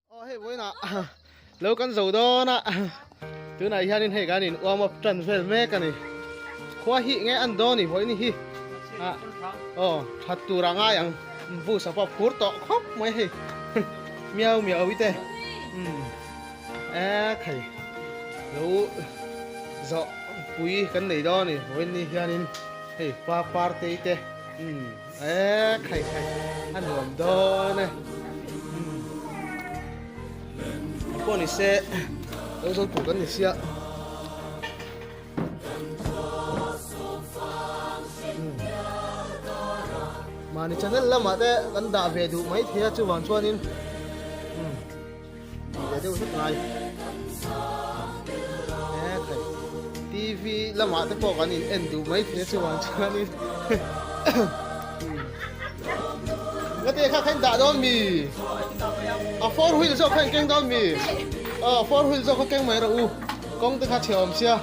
Aw hei vawiinah lo kan zo dawn a, tunah hianin hei kan in warm up tan vel mek a ni. Khua hi nge an dawn i vawiin hi ah aw that tur a ngai ang bus a pawh phur tawh khawp mai hei miau miau i te umm e khai lo zawh pui kan nei dawn i vawiin ni hianin hei pa parte te umm. E khai khai a nuam dawn e. Pawh ni se lo zo tur kan ni sia. Mahni channel lamah te kan dah ve duh mai thei a chuvang chuanin tih ve deuh hlek ngai. E khai TV lamah te pawh kan in en duh mai thei a chuvang chuanin Ngate kha kha in dah dawn mi? A four wheel zawk kha in keng dawn mi? Aw four wheel zawk kha keng mai rawh u kawng te kha chhe awm sia.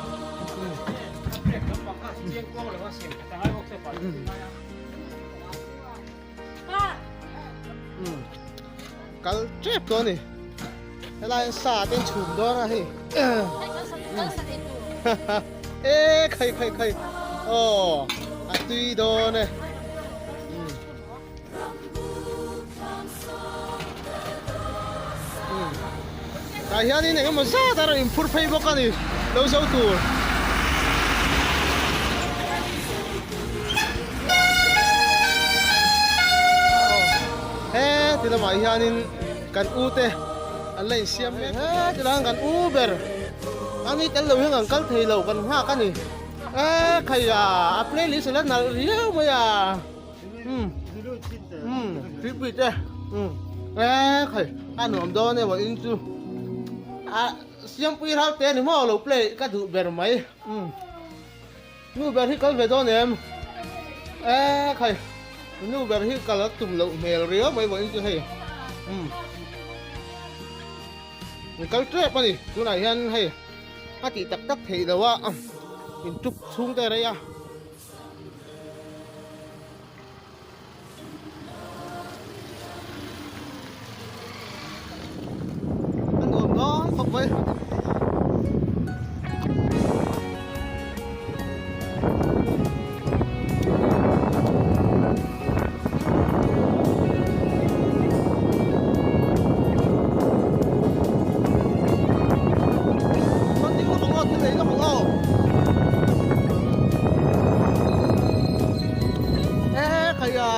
Kal tep tawh a ni helai hian sa te an chhum dawn a hei e khai khai khai aw a tui dawn e tah hianin eng emaw zat a rawn inphur phei bawk a ni lo zo tur. He ti lamah hianin kan u te an la insiam mek he ti lamah kan u ber ani tel lo hian kan kal thei lo kan nghak a ni e khai a a playlist a la nalh riau mai a um um tuipui te um e khai a nuam dawn emaw in chu a siampui ral te ni maw lo play ka duh ber mai um. Nu ber hi kal ve dawn em? E khai, nu ber hi kal a tum loh hmel riau mai vawiin chu hei. Umm. Min kal tep a ni, tunah hian hei a tih tak tak theih loh a, in tuk chhung te rei a. A nuam dawn khawp mai.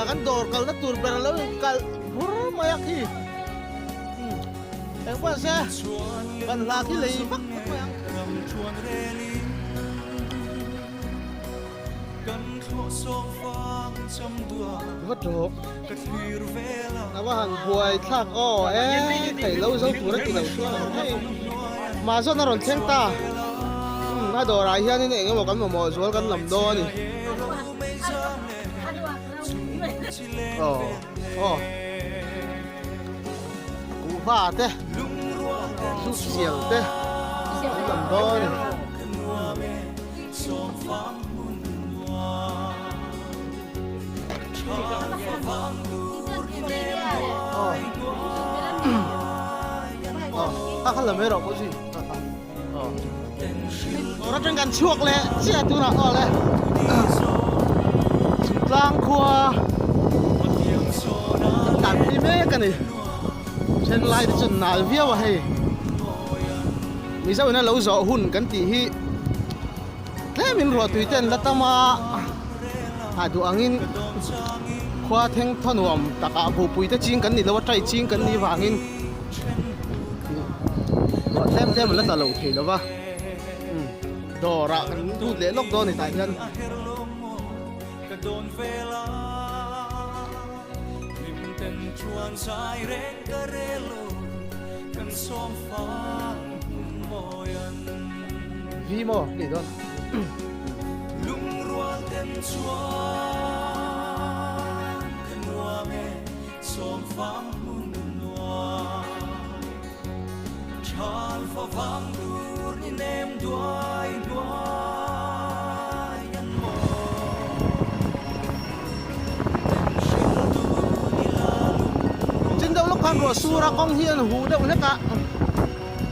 Kan dawr kalna tur ber a lo kalh bur mai a khi eng pawh se kan hla khi lei vak vak mai ang. Va tawp a va han buai thlak aw e thei lo zo tur a ti lo chuan ang hei mahzawn a rawn thleng ta a dawrah hianin eng emaw kan mamawh zual kan lam dawn a ni. Aw aw kuhva te zu sial te an lam dawn a ni. Aw a kha la mai rawh pawh zui aw dawr atang kan chhuak leh chiah tunah aw le Chhimtlang khua kan tlan phei mek a ni then lai te chuan nal viau a hei Mizo ina lo zawh hun kan tih hi Tlemin ruahtui te an la tam a, a duh angin khua thleng thaw nuam takah buhpui te ching kan ni lo a, tai ching kan nih vangin ruah tlem tlem an la tla lo thei lo va, dawrah kan lut leh lawk dawn a ni tah hian. Vi maw ni dawn. Chin deuh lawk kha. khan ruah sur a kawng hi an huh deuh hlek a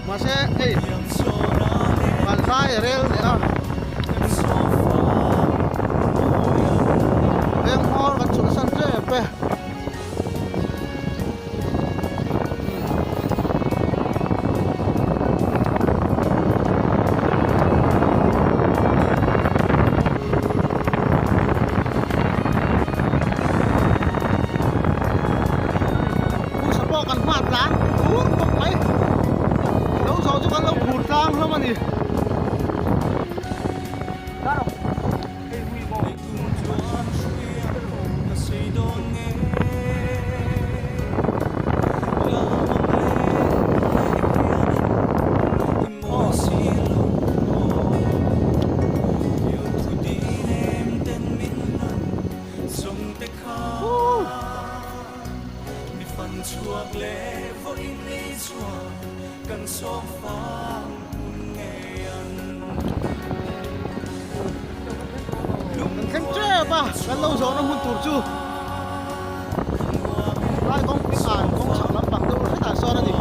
mahse hei vanzai a rel leh a veng hmawr kan chhuahsan tep e. Pawisa pawh kan hman tlang phur khawp mai lo zawh chu kan lo phur tlang hlawm a ni. Kan thleng tep a, kan lo zawhna hmun tur chu lai kawngpui an kawng chhak lampang deuh hretah sawn a ni.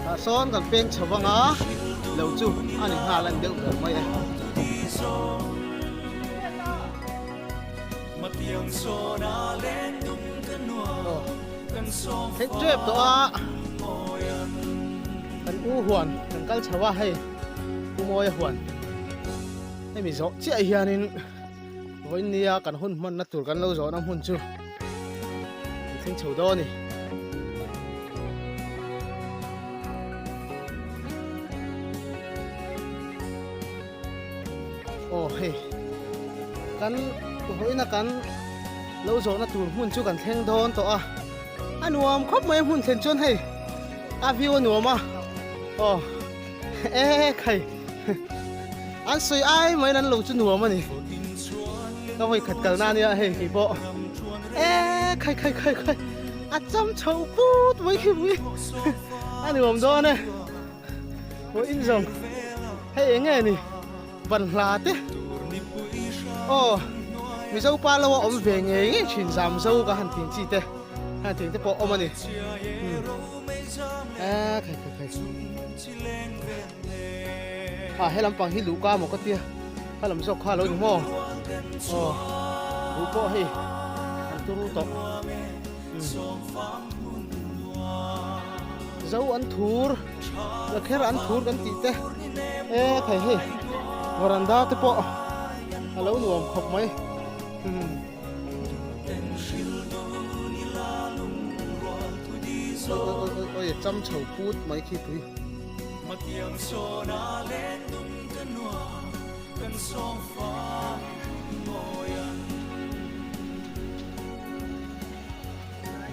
Tah sawn kan peng chho vang a, lo chu a ni nghal a ni deuh ber mai e. Thleng tep tawh a, kan u huan kan kal chho a hei u Mawia huan hemi zawh chiah hianin vawiin nia kan hun hmanna tur kan lo zawhna hmun chu kan thleng chho dawn a ni. Aw hei kan vawiina kan lo zawhna tur hmun chu kan thleng dawn tawh a a nuam khawp mai a hmun thlen chuan hei a view a nuam a aw e khai an sawi ai mai an lo chu nuam a ni ka vawi khat kalna ania hei kei pawh e khai khai khai khai a cham chho put mai khi pui a nuam dawn e. Aw in zawng hei eng nge ni ban hla te aw mizo pa lo a awm ve ngei ngei thin zam zo ka han tih chi te han tih te pawh awm a ni a khai khai khai a he lampang hi luhka maw ka tia kha lam zawk kha lo ni maw aw luh pawh hei an turu tawh. Zo an thur lakher an thur kan tih te e thei hei varanda te pawh a lo nuam khawp mai oi oi oi oi cham chho put mai khi pui.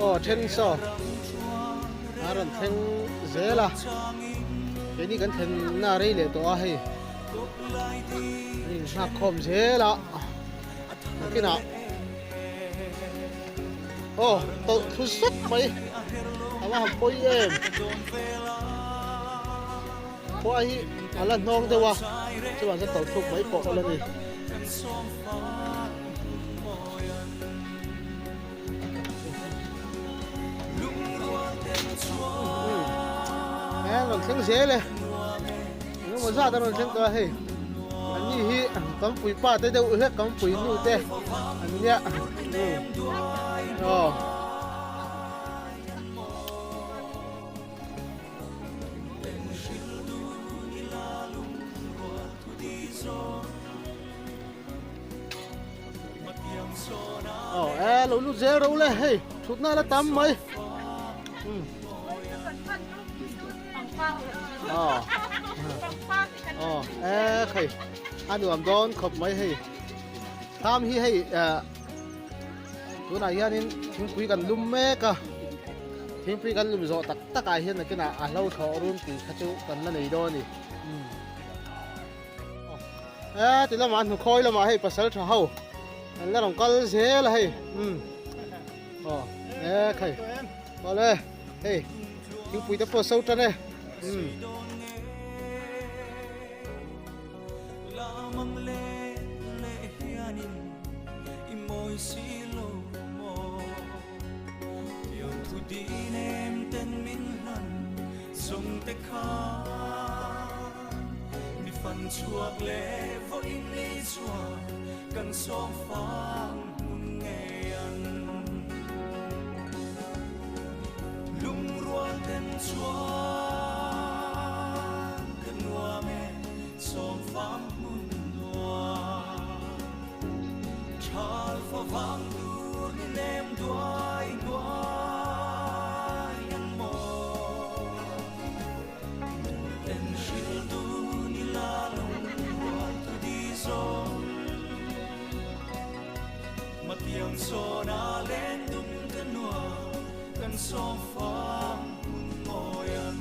Aw then saw a rawn thleng zel a keini kan thlen na rei leh tawh a hei an inhnak khawm zel a nakinah aw tawlh thlu zet mai a va han pawi em khua hi a la hnawng deuh a chuan chuan tawlh thluk mai pawh a la ni. He rawn thleng zel e engemaw zat a rawn thleng tawh a hei an ni hi kan pui pa te deuh hlek kan pui nu te an nia aw. Aw e lo lut zel ro le hei thutna la tam mai aw aw e khai a nuam dawn khawp mai hei tham hi hei tunah hianin thingpui kan lum mek a thingpui kan lum zawh tak takah hian nakinah a hlo thlawh rum tih kha chu kan la nei dawn a ni. E ti lamah hnu khawi lamah hei pasal tha ho an la rawn kal zel a hei um aw e khai awle hei thingpui te pawh so tan e um. Di nem ten min hlan chung te khan mi fan chhuak leh vawiin ni chuan kan sawm fang hmun ngei an lungrual ten chuan ka nuam e sawm fang hmun nuam Thal fa vang tur ni nem duai hnuai an maw Ten hril tu ni la lung rual tu di zawng Matiang sawn a len dum ka nuam kan sawm fang hmun mawi an.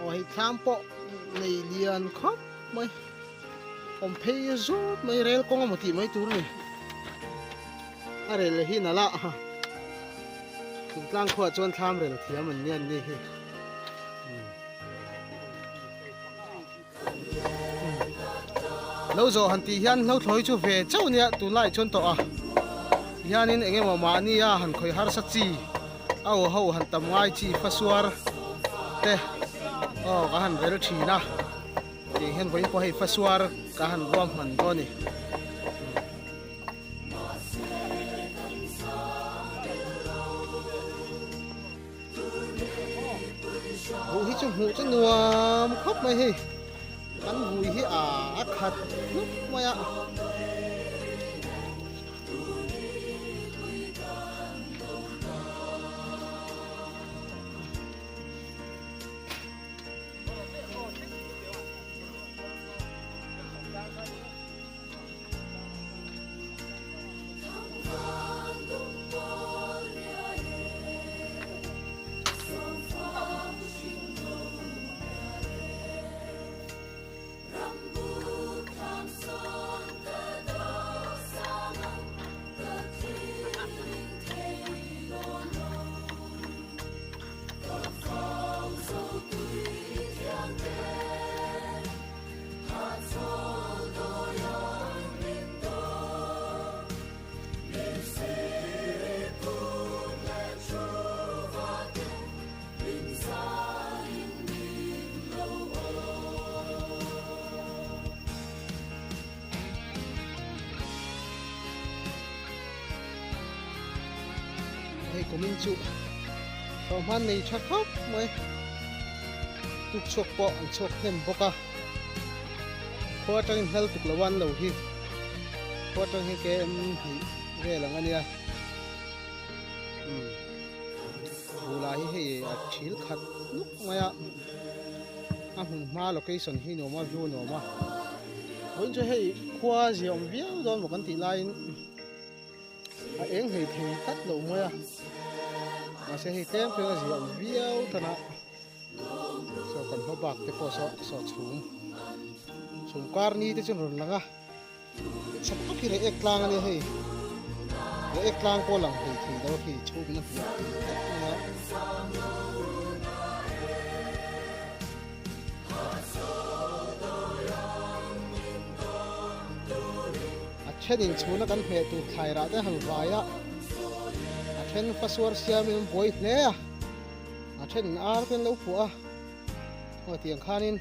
Aw hei thlam pawh nei lian khawp mai awm phei zawt mai rel kawng emaw tih mai tur a ni a rel hi nalh a thingtlang khuaah chuan thlam rel thiam an nia an ni hi. Lo zawh han tih hian hlo thlawi chu ve chauh nia tunlai chuan tawh a hianin eng emaw mahni a han khawih harsa chi a aw ho han tam ngai chi fasuar te aw ka han rel thin a tiang hian vawiin pawh hei fasuar ka han ruam hman dawn a ni. Buh hi chu hmuh chu nuam khawp mai hei kan vui hi a khat hnup mai a. Hei kumin chu hlawhhman nei tha khawp mai tuk chhuak pawh an chhuak hnem bawk a khua atangin hlal tuk lo a an lo hi khua atang hi km hnih vel ang a nia umm bulah hi hei a thil khat nuk mai a a hmun hma location hi nuam a view nuam a vawiin chu hei khua ziaawm viau dawn maw kan tih laiin. A eng hlei thei tlat loh mai a, mahse hei tlem tlem a ziah awm viau tan a, saw kan hma bak te pawh saw saw chhum chhum kar ni te chu an rawn lang a, chhak vak hi reh ek tlang a nia hei, reh ek tlang pawh lang hlei thei lo a khi chhum in a hmuh tlat mai a. A thenin chhuna kan hmeh tur thlai rah te han vai a, a then fasuar siamin an buai hle a, a thenin ar te an lo phuah a, aw tiang khanin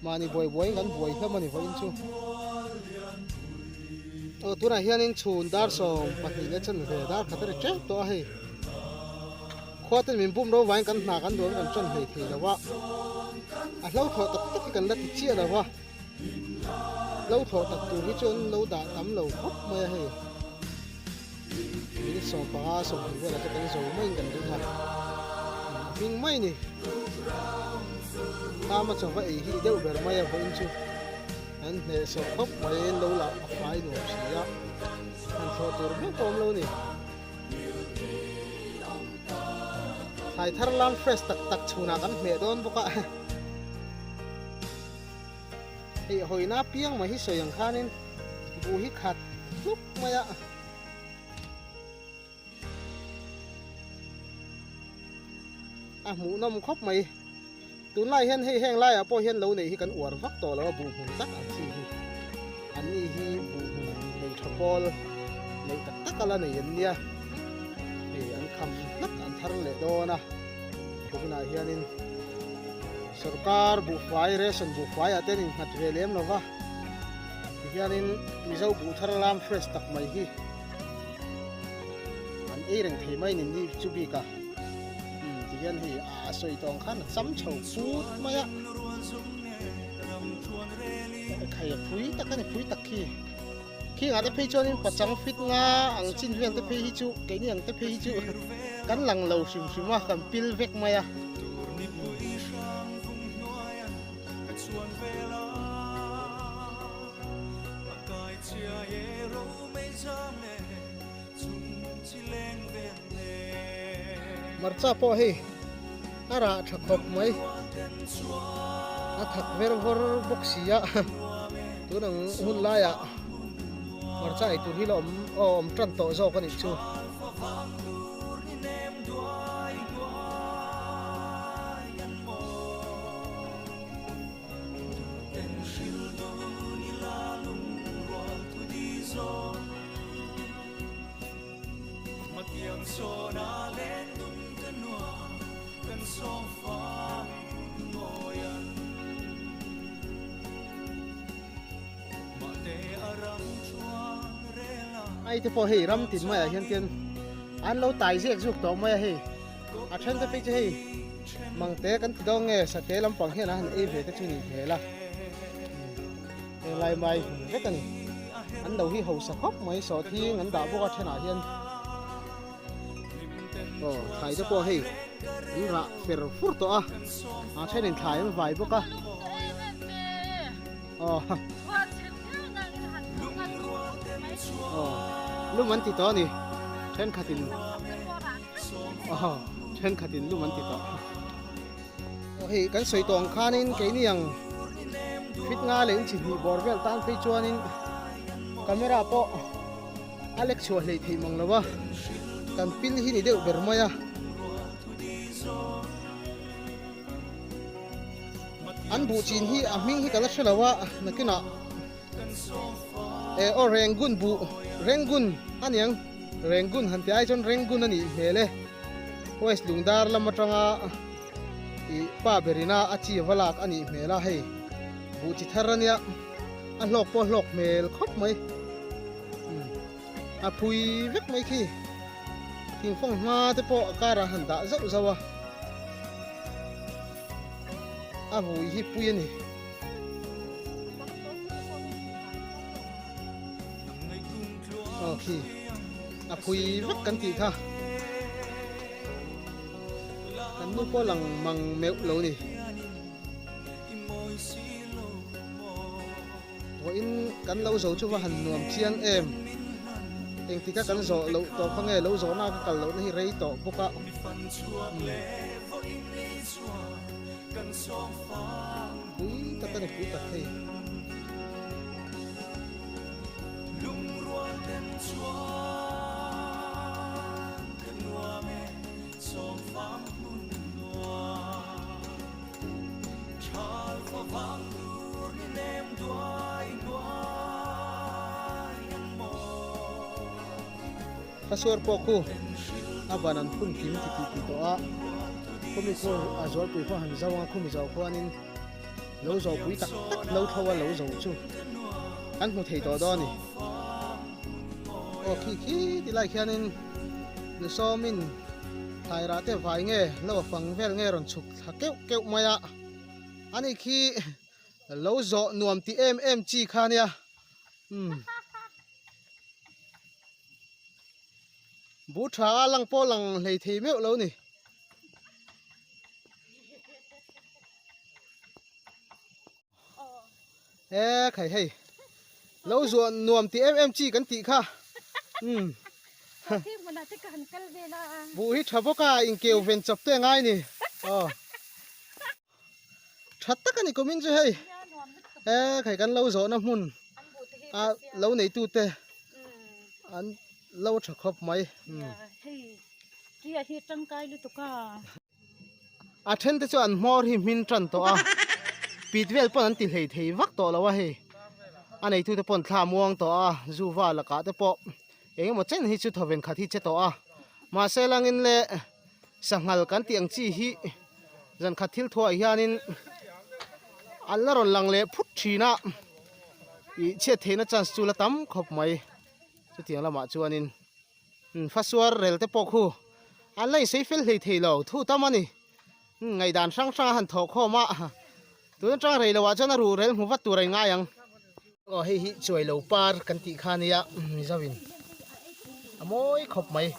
mahni buai buaiin kan buai hlawm a ni vawiin chu. Aw tunah hianin chhun dar 12 leh chanve dar khat a ri teuh tawh a hei. Khua ten min bum ro vangin kan hna kan duan kan tan hlei thei lo a, a hlo thawh tak tak hi kan la ti chiah lo a, hlo thawh tak tur hi chu an lo dah tam lo khawp mai a hei. Minute 15 20 velah te kan zo maiin kan ring a, a hming mai ni. Tama chawva ei hi deuh ber mai a vawiin chu an hnehsawh khawp mai lo lah a fai nuam si a, han thlawh tur vek pawh awm lo ni. Thlai thar lam fresh tak tak chhunah kan hmeh dawn bawk a. Hei hawina piang mai hi sawi ang khanin buh hi khat hlup mai a. A hmuhnawm khawp mai. Tunlai hian hei heng laiah pawh hian lo neih hi kan uar vak tawh lo a, buh hmun tak ang chi hi. An ni hi buh hmun nei tha pawl neih tak tak a la nei an nia. Hei an kham hlak an thar leh dawn a, tukinah hianin sorkar buhfai ration buhfaiah te an innghat ve lem lo va, tihianin Mizo buh thar lam fresh tak mai hi an ei reng thei mai ni ni chu bik a. Umm ti hian hei a sawi tawng khan a cham chho put mai a. Khai a phui tak a ni phui tak khi. Khingah te phei chuanin pachang fit nga ang chin vel te phei hi chu keini ang te phei hi chu kan lang lo hrim hrim a kan pil vek mai a. Hmarcha pawh hei a rah tha khawp mai a thak ver vawr bawk si a tun ang hun laiah hmarcha ei tur hi la awm aw awm tan tawh zawk a nih chu. Ai te pawh hei ram tin maiah hian ten an lo tai zek zuk tawh mai a hei a then te phei chu hei mangte kan ti dawn nge sate lampang hian a han ei ve te chu nih hmel a Henglai mai hmun vek a ni. An lo hi hausa khawp mai sawhthing an dah bawk a thenah hian aw thlai te pawh hei an rah fer fur tawh a a thenin thlai an vai bawk a aw aw lum an ti tawh a ni thenkhatin aw thenkhatin lum an ti tawh. Aw hei kan sawi tawh ang khanin keini ang fit nga leh inchi hnih bawr vel tan phei chuanin camera pawh a lek chhuah hleih theih mang lo a kan pil hi ni deuh ber mai a. An buh chin hi a hming hi ka la hre lo a nakinah eh aw Rengun buh Rengun a niang Rengun han tih ai chuan Rengun a nih hmel e. West Lungdar lam atanga ih pa berina a chi va lak a nih hmel a hei buh chi thar ania a hlawk pawh a hlawk hmel khawp mai umm a phui vek mai khi thingfawng hma te pawh a karah han dah zauh zauh a a vui hi pui a ni. Aw khi a phui vek kan tih kha kan nu pawh lang mang meuh lo ni vawiin kan lo zo chu va han nuam chiang em engtika kan zawh loh tawh kha nge lo zawhna ka kal lohna hi rei tawh bawk a pui tak a ni pui tak hei. Thasuar pawh khu a ban an phun kim ti tih tih tawh a, khumi khu a zualpui khaw han zo ang a, khumi zo khuanin lo zo pui tak tak lo tho a lo zo chu kan hmu thei tawh dawn a ni. Aw khi khi ti lai khianin nu sawmin thlairah te vai nge lo a fang vel nge rawn chhuk thla keuh keuh mai a, ani khi lo zawh nuam ti em em chi kha nia umm. Bu tha a lang pawh lang hlei thei meuh lo ni. E khai hei lo zuah nuam ti em em chi kan tih kha umm buh hi tha bawk a inkeu ven chawp te angai ni aw tha tak a ni kumin chu hei e khai kan lo zawhna hmun a lo neitu te an lo tha khawp mai umm A then te chu an hmawr hi hmin tan tawh a, pit vel pawn an ti hlei thei vak tawh lo a hei. A neitu te pawn thla muang tawh a, zuva lakah te pawh eng emaw chen hi chu thawven khat hi che tawh a. Mahse langin le sanghal kan tih ang chi hi zan khat thil thuah hianin an la rawn lang leh phut thin a, ih chhiat theihna chance chu la tam khawp mai chutiang lamah chuanin. Fasuar rel te pawh khu an la insawi fel hlei thei lo thu tam a ni. Ngaihdan hrang hrang a han thawh khawm a, tun atang rei loah chuan a ruh rel hmu vat tur a ingai ang. Aw hei hi chuai lo par kan tih kha nia Mizo in a mawi khawp mai.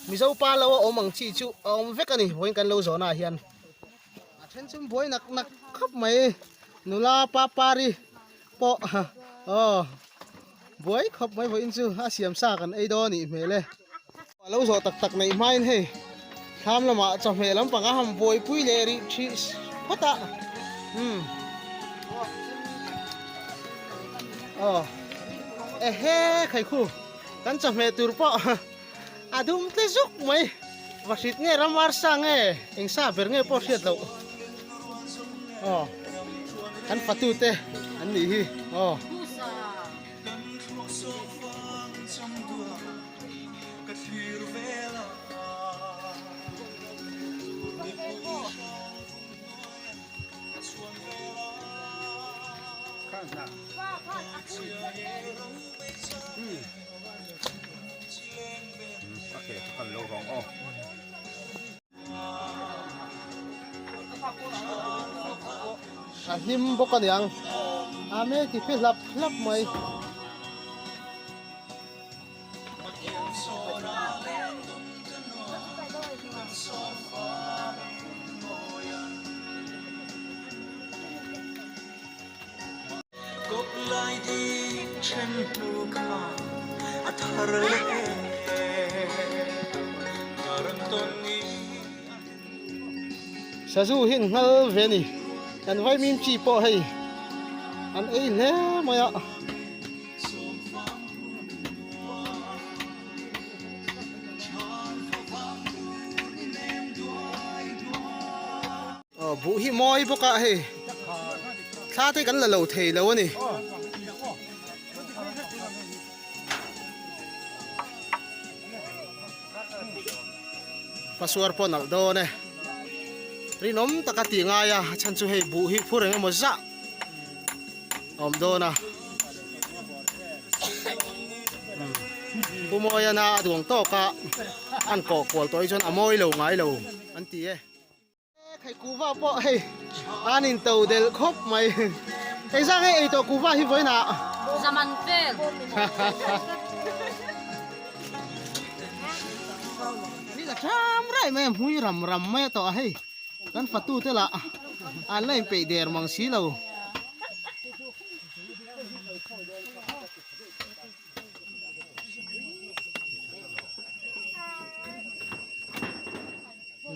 Mizo pa lo a awm ang chi chu a awm vek a ni vawiin kan lo zawhna ah hian. A then chu buai nak nak khawp mai nula pa pari pawh aw. Buai khawp mai vawiin chu a siam sa kan ei dawn anih hmel e. A lo zawh tak tak neih hmain hei thlam lamah chawhmeh lampang a han buaipui leh rih thih phawt a. Umm. Aw. Ehe khaikhu kan chawhmeh tur pawh a dum tle zuk mai. Va hrit nge ram arsa nge eng sa ber nge pawh hriat loh. Aw kan fatu te an nih hi aw. A hlim bawk a niang a me ti phe hlap hlap mai. Sazu hi an nghal ve a ni kan vaimim chi pawh hei an ei hle mai a. Aw buh hi mawi bawk a hei thla te kan la lo thei lo a ni. Pasuar pawh nalh dawn e. Rinawm taka tih ngai a chhan chu hei buh hi phur eng emaw zah a awm dawn a. Pu Mawiana a duang tawk a an kawh kual tawh hi chuan a mawi lo ngai lo an ti e. Khai kuva pawh hei an in to del khawp mai hei zang hei ei tawh kuva hi vawiin ah Zaman vel Ni la tham rai mai a hmui ram ram mai a tawh a hei kan fatu te lah an la in peih der mang si lo.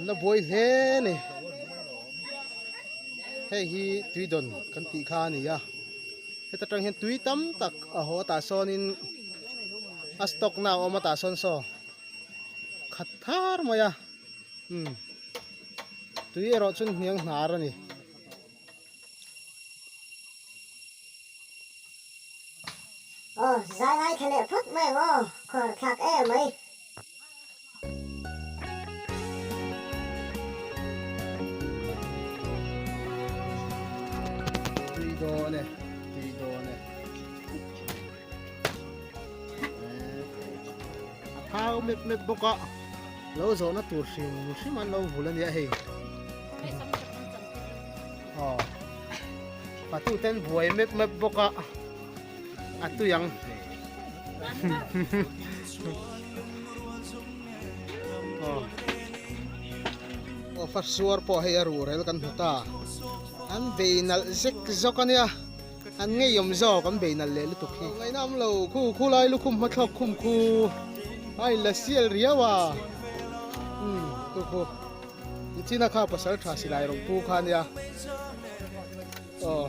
La buai hle a ni hei hi tui dawn kan tih kha a ni a heta tang hian tui tam tak a haw tah sawnin a stock na a awm a tah sawn saw khat thar mai a umm tui erawh chuan hniang hnar a ni. Aw zai ngai thla leh phawt mai ang aw khawr thlak em mai. Tui dawn e, tui dawn e. zau mep mep bawk a lo zawhna tur hrim hrim an lo vul a nia hei aw patuten buai mep mep bawk a a tui ang aw aw fasuar pawh hei a ruhrel kan hmu ta an bei nalh zek zawk a nia. An ngeiawm zawk an bei nalh leh lutuk hi. Ngaihna awm lo khu khu lai lukhum hma thlawk khum khu a in la sial riau a umm tu khu nichina kha pasal tha silai rawn pu kha ania aw.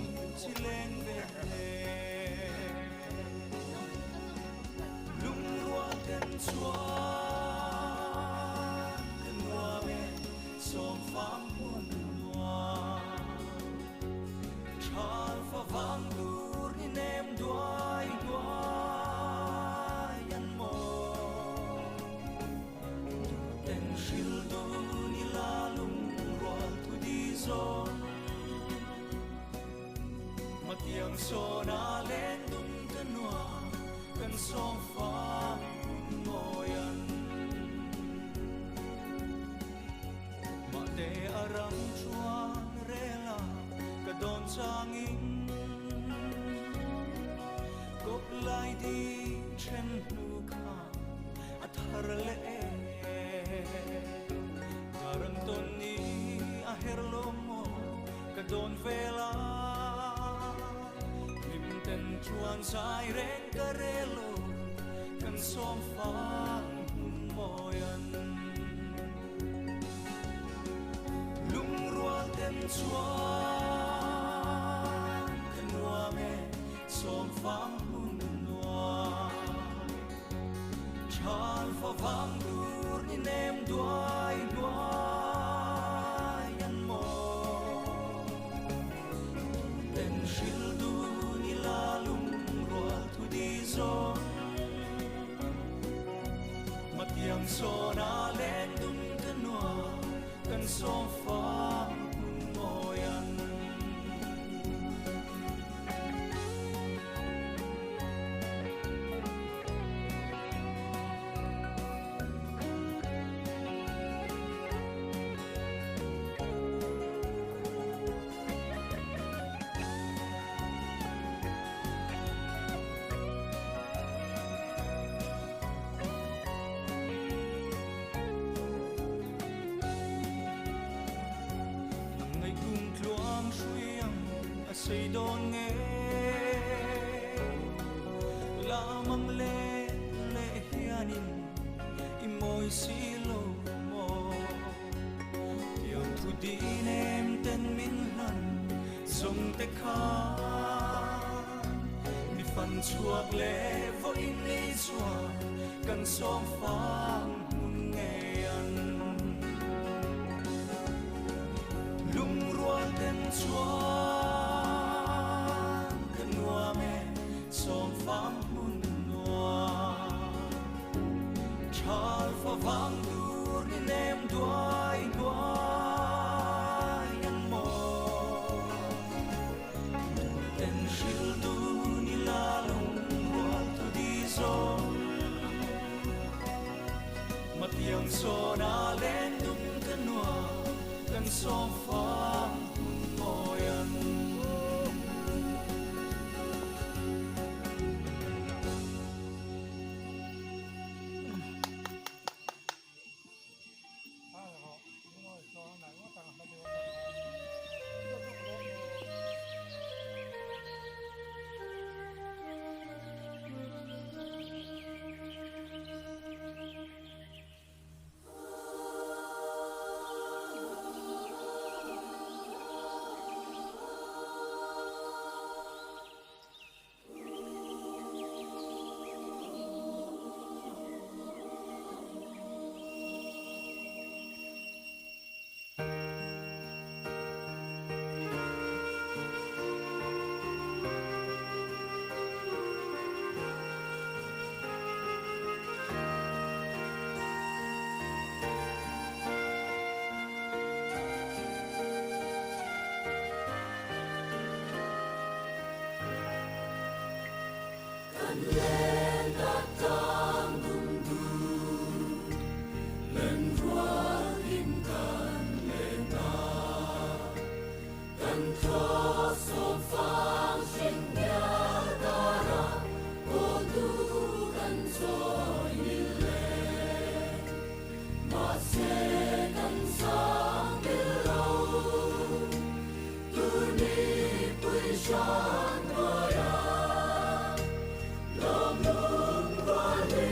Kan len ta tang dum dum.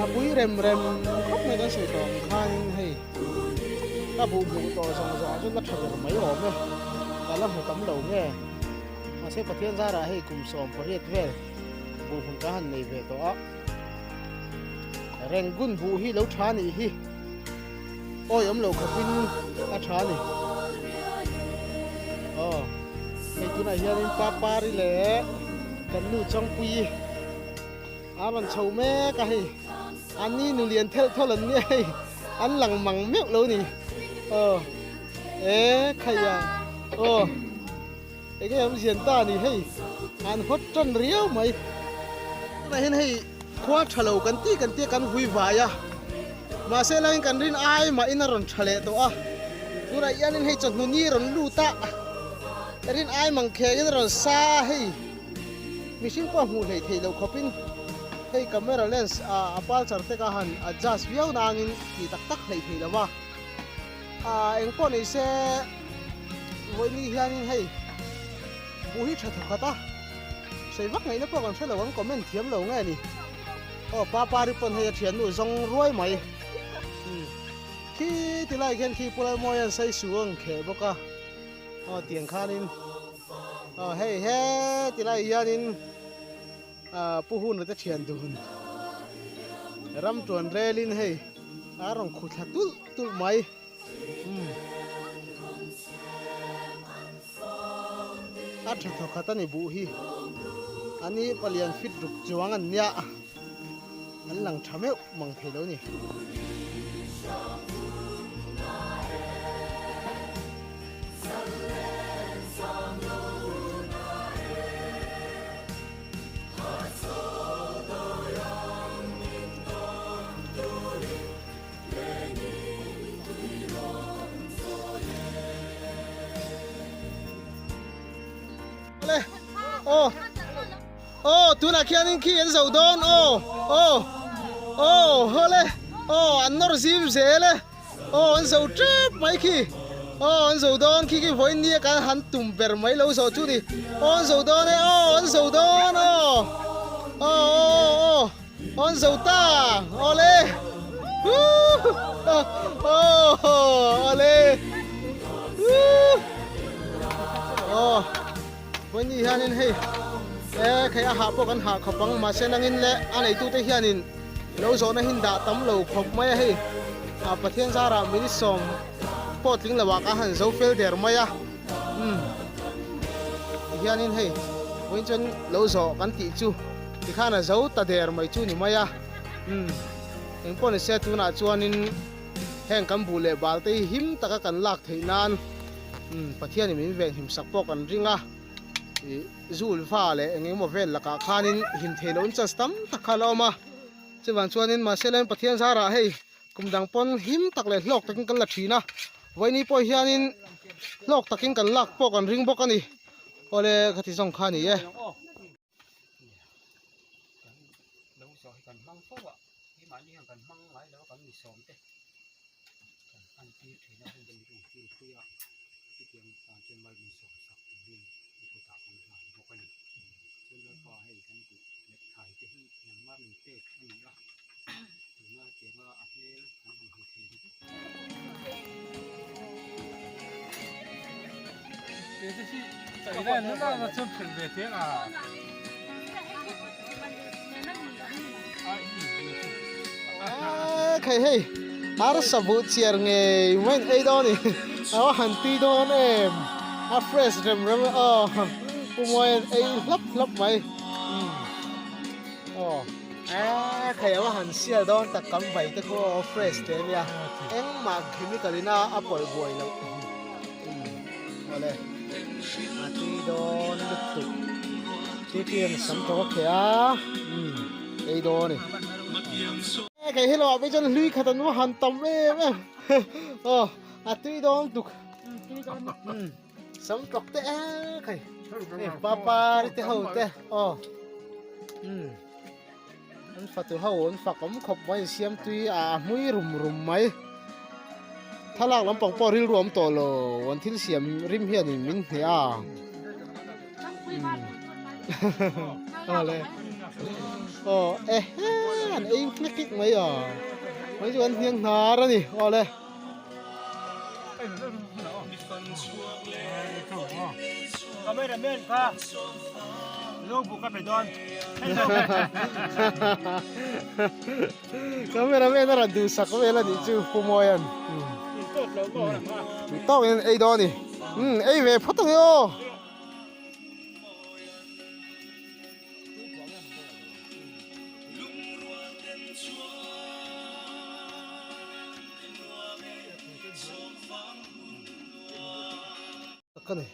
A pui rem rem khawp mai kan sawi tawh ang khanin hei ka buh hmuh tawh zawng zawng ah chuan la tha ber mai awm e, ka la hmu tam lo nge. Mahse Pathian zarah hei kum 18 vel buh hmun ka han nei ve tawh a, Rangoon buh hi lo tha nih hi awi awm lo khawpin a tha a ni. Aw hei tunah hianin Papari leh kan nu Changpuii a rawn chho mek a hei an ni nu lian thelh thawl an nia hei an lang mang meuh lo ni. Aw e khaia aw. Enge awm zian ta a ni hei, an hawt tan riau mai. Tunah hian hei khua tha lo kan ti kan tia kan vui vai a, mahse laiin kan rin ai mahin a rawn tha leh tawh a. Tunah hianin hei chawhnu ni rawn lut a, rin ai mang khengin a rawn sa a hei, mihring pawh a hmuh hleih theih loh khawpin hei camera lens a aperture te ka han adjust viau nangin tih tak tak hleih theih lo va. Ah engpawh nei se vawiini hianin hei buh hi tha thawkhat a sawi vak ngaihna pawh kan hre lo ang comment thiam lo nge ni aw pa pari pawn hei a thiannu zawng ruai mai khi ti lai khian khi pulai mawi an sai su ang kheh bawk a aw tiang khanin aw hei he ti lai hianin ah pu hun te thian dun ram tuan relin hei a rawn khu thla tulh tulh mai umm a tha thawkhat a ni buh hi ani palian fit ruk chuang an nia an lang tha meuh mang thei lo ni. Le aw aw tunah khianin khi an zo dawn aw aw aw hawle aw an nawr zim zel e aw an zo tep mai khi aw an zo dawn khi khi vawiin nia kan han tum ber mai lo zawh chu ni aw an zo dawn e aw an zo dawn aw aw aw aw Awn zo ta awle awle aw vawiin hianin hei e khei a hah pawh kan hah khawp ang mahse nangin le a neitute hianin lo zawhna hin dah tam lo khawp mai a hei a Pathian zarah minute sawm pawh tling lo ah ka han zo fel der mai a umm tihianin hei vawiin chuan lo zawh kan tih chu. Tikhan a zo ta der mai chu ni mai a, umm engpawh ni se tunah chuanin heng kan buh leh bal te hi him taka kan lak theih nan umm Pathianin min venghim sak pawh kan ring a, ih zulva leh eng engemaw vel lakah khanin him thei lohin chance tam tak kha a la awm a, chuvang chuanin mahse leng Pathian zarah hei kum dang pawn him tak leh hlawk takin kan la thin a, vawiini pawh hianin hlawk takin kan lak pawh kan ring bawk a ni, awle khati zawng kha a ni e. Kan lo zawh hi kan hmang fo a, keimahni hian kan hmang ngai lo a kan misawm te kan hman tir thin a hun kan ṭawng pui a chutiang tan chuan mal min sawm sak turin i kutah kan hlan bawk a ni. Chuan Lalpa hei kan buh leh thai te hi nangmah min pek a ni a, tuna tianga a hmel kan han hmu thei ringawt. Khai hei arsa buh chiar ngei mai an ei dawn ni a han tui dawn em a fresh rem rem aw pu mawi an ei hlap hlap mai aw. Eee khai ava han sial dawn tak kan vai te khu aw fresh te ania engmah chemical in a a pawlh buai loh awle a tui dawn lutuk titian sam tawk a kheh a umm ei dawn a ni e kei hello ah pawh chuan hlui khat an va han tam em em aw a tui dawn tuk umm sam tawk te e khai hei papa te ho te aw umm an fatu ho an fak awm khawp mai an siam tui a hmui rum rum mai thlalak lampang pawh rilru awm tawh lo an thil siam rim hianin min hneh a umm awle aw ehe an ei nghek nghek. mai a mai chu kan hniang hnar a ni awle. Cameraman kha lo bu ka pe dawn. Cameraman a rawn duhsak vel a nih chu Pu Mawia'n. Tawk in ei dawn a ni. Ei ve phawt ang e aw. Ka ni.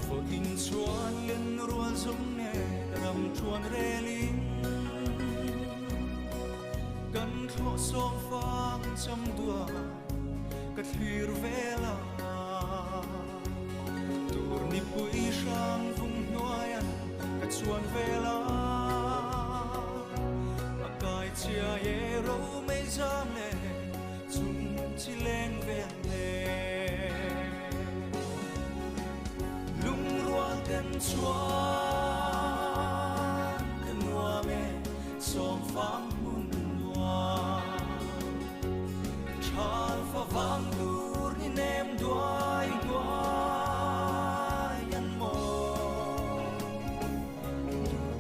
Vawiin chuan len rual zawng nge ram chuan relin kan thlawh sawm fang cham duah ka thlir vel a tur nipui hrang vung hnuaiah ka chuan vel a a kai chhia e ro mei zam le chung chi leng vel le lungrual ten chuan ka nuam e sawm fang hmun nuam Thal fa vang tur ni nem duai hnuai an maw.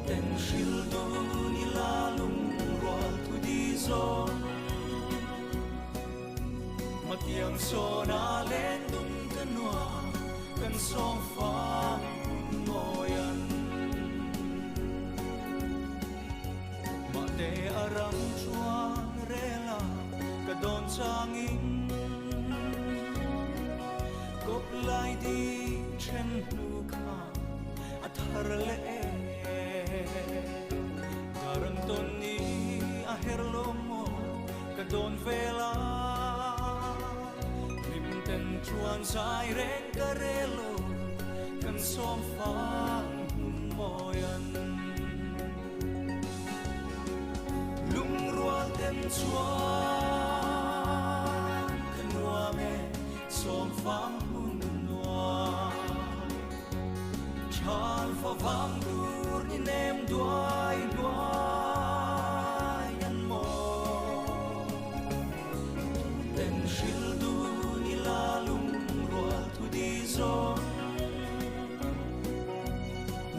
Ten hril dun i la lung rual thu di zawn. Matiang sawn a len dun ka nuam kan sawm fang hun mawi an. Mahte a ram chuan rel a ka dawn changin kawp lai ding then hnu kha a thar leh e. Darang tawn ni a her lo maw ka dawn vel a hlim ten chuan zai reng ka rel lo kan sawm fang hun mawi an. Lungrual ten chuan ka nuam e, sawm fang hun nuam. Thal fa vang tur ni nem duai hnuai an maw. Ten hril dun i la lungrual thu di zawng.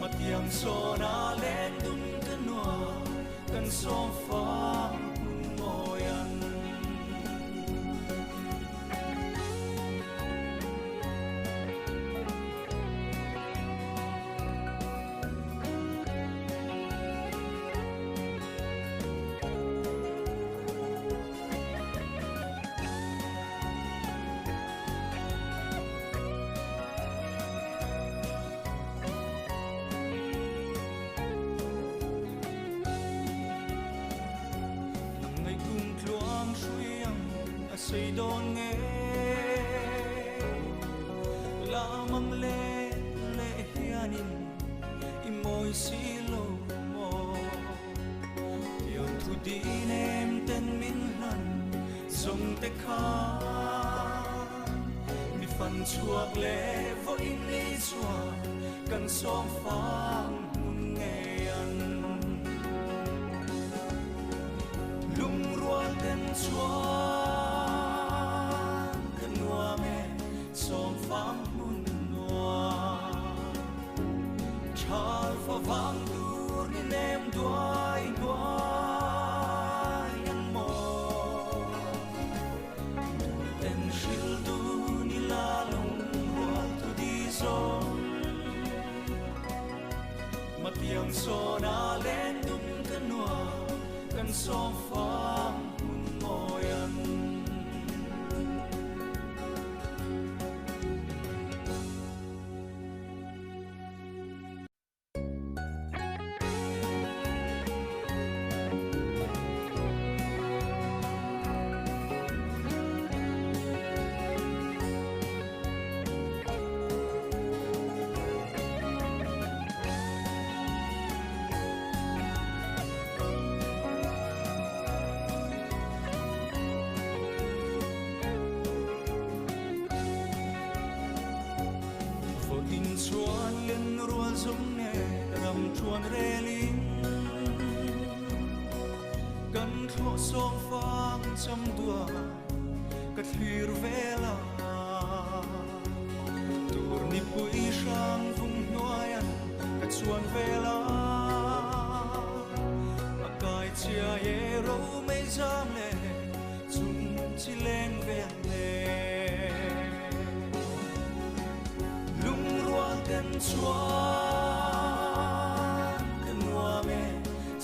Matiang sawn a len dun ka nuam kan sawm fang hun mawi an. Nang ngei kum tluang hrui ang a sei dawn nge La mang le le hianin i mawi si lo maw Tiang thu din em ten min hlan Zawng te kha mi fan chhuak leh vawiin ni chuan kan sawm fang hmun ngei an. Lungrual ten chuan ka nuam e sawm fang hmun nuam. Thal fa vang tur ni nem duai hnuai an maw. Ten hril dun i la lung rual thu di zawng. Matiang sawn a len dum ka nuam kan sawm. Sawm fang hun mawi an. Vawiin chuan lenrual zawng nge ram chuan relin kan thlawh sawm fang cham duah ka thlir vel a. Tur nipui hrang vung hnuaiah ka chuan vel a, a kai chhia e ro mei zam le chhun chi leng vel le. Lungrual ten chuan ka nuam e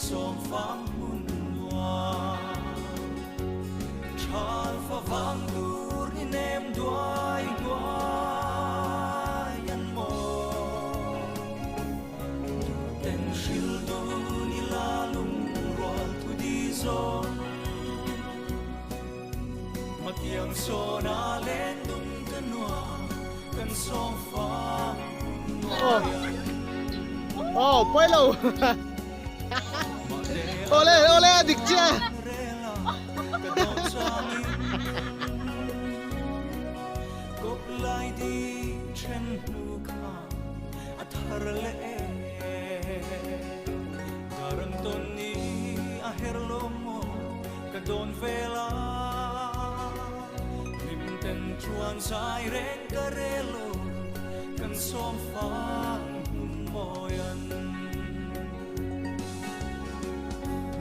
sawm fang hmun nuam. Thal fa vang tur ni nem duai hnuai an maw. Ten hril dun i la lungrual thu di zawn. Matiang sawn a len dun ka nuam kan sawm fang hnuai an. Aw pawi lo. Awle awle a dik chiah.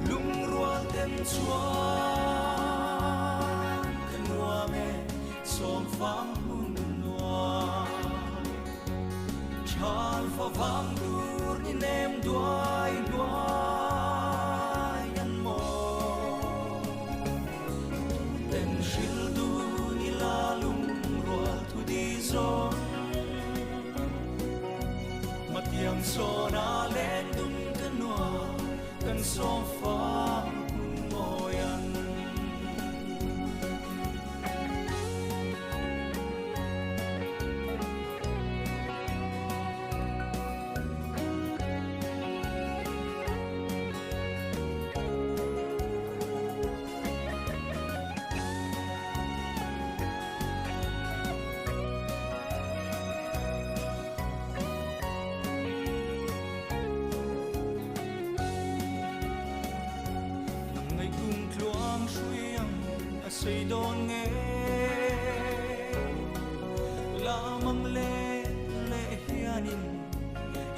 Lungrual ten chuan ka nuam e, sawm fang hun nuam. Thal fa vang tur ni nem duai hnuai an maw. Ten hril dun i la lungrual thu di zawng. Matiang sawn a len dun ka nuam kan sawm fang hun mawi an. Nang ngaih kum tluang hrui ang a sei dawn nge Lam ang leh leh hianin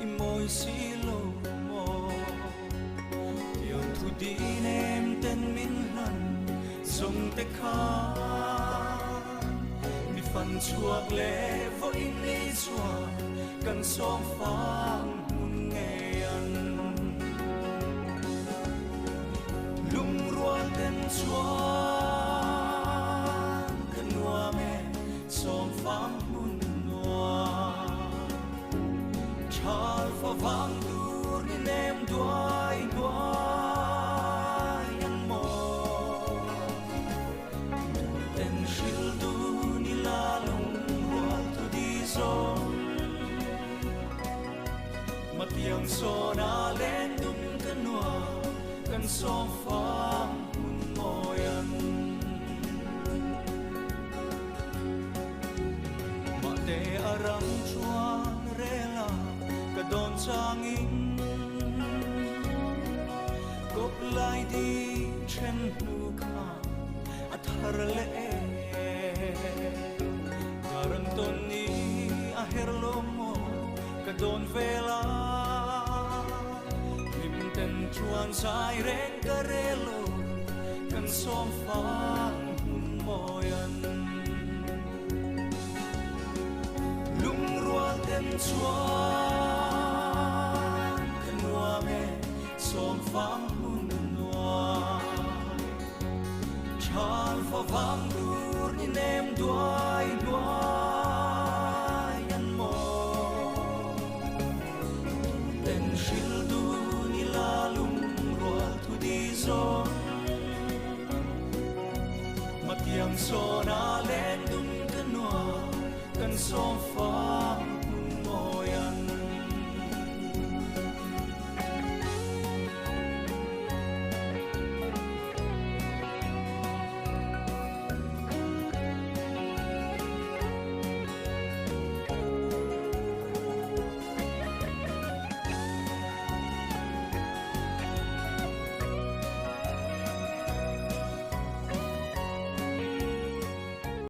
i mawi si lo maw Tiang thu din em ten min hlan zawng te kha Mi fan chhuak leh vawiin ni chuan kan sawm fang hmun ngei an. Lungrual ten chuan ka nuam e sawm fang hmun nuam. Thal fa vang tur ni nem duai hnuai an maw. Ten hril dun i la lungrual thu di zawng. Matiang sawn a len dun ka nuam kan sawm fang hun mawi an. Mahte a ram chuan rel a ka dawn changin kawp lai di then hnu kha a thar leh e. Darang tawn ni a her lo maw ka dawn vel a, hlim ten chuan zai reng ka rel lo kan sawm fang hun mawi an. Lungrual ten chuan ka nuam e, sawm fang hun nuam. Tlang favang dur ni nem duai duai an maw. Ten hril dun ila lungrual thu di zawng. Matiang sawna leng dun ka nuam kan sawm fa.